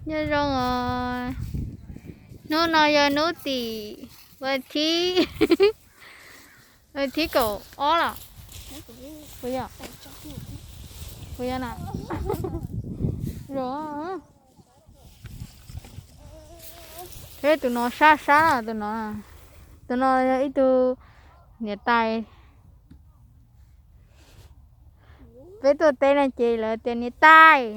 Nyob zoo os. Hnub no yog hnub tim, vas thib, vas thib kaum ob los? Puas yog? Puas yog na? Zoo. Thiab tus no sab sab na, tus no, tus no yog ib tug niam tais. Peb tuaj teb no ces lawv tias niam tais.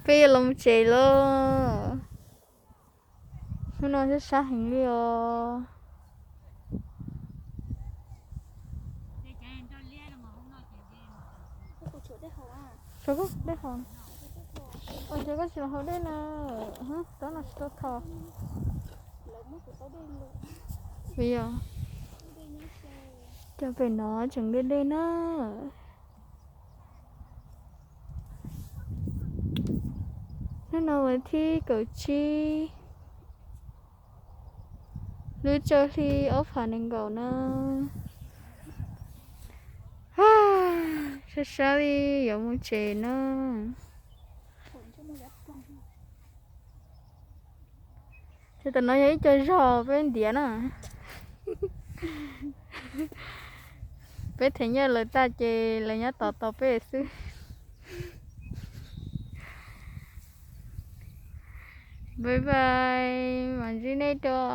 Peb yuav los tsev lawm. Hnub no sab sab heev li os. Tshuav koj dej haus. Ua cas koj tsis los haus dej na? Tob no tsis tau tho. Vim yog cov pem no tseem dej dej na. Hnub no vas thib kaum tsib, lub rau hli ob phav nees nkaum na. Sab sab li yuav mus tsev na. Ces tam no yog ib co zog peb ntiav na. Peb them nyiaj lawv tag ces lawv nyob tos tos peb xwb. Bye bye, mam ntsib nej dua.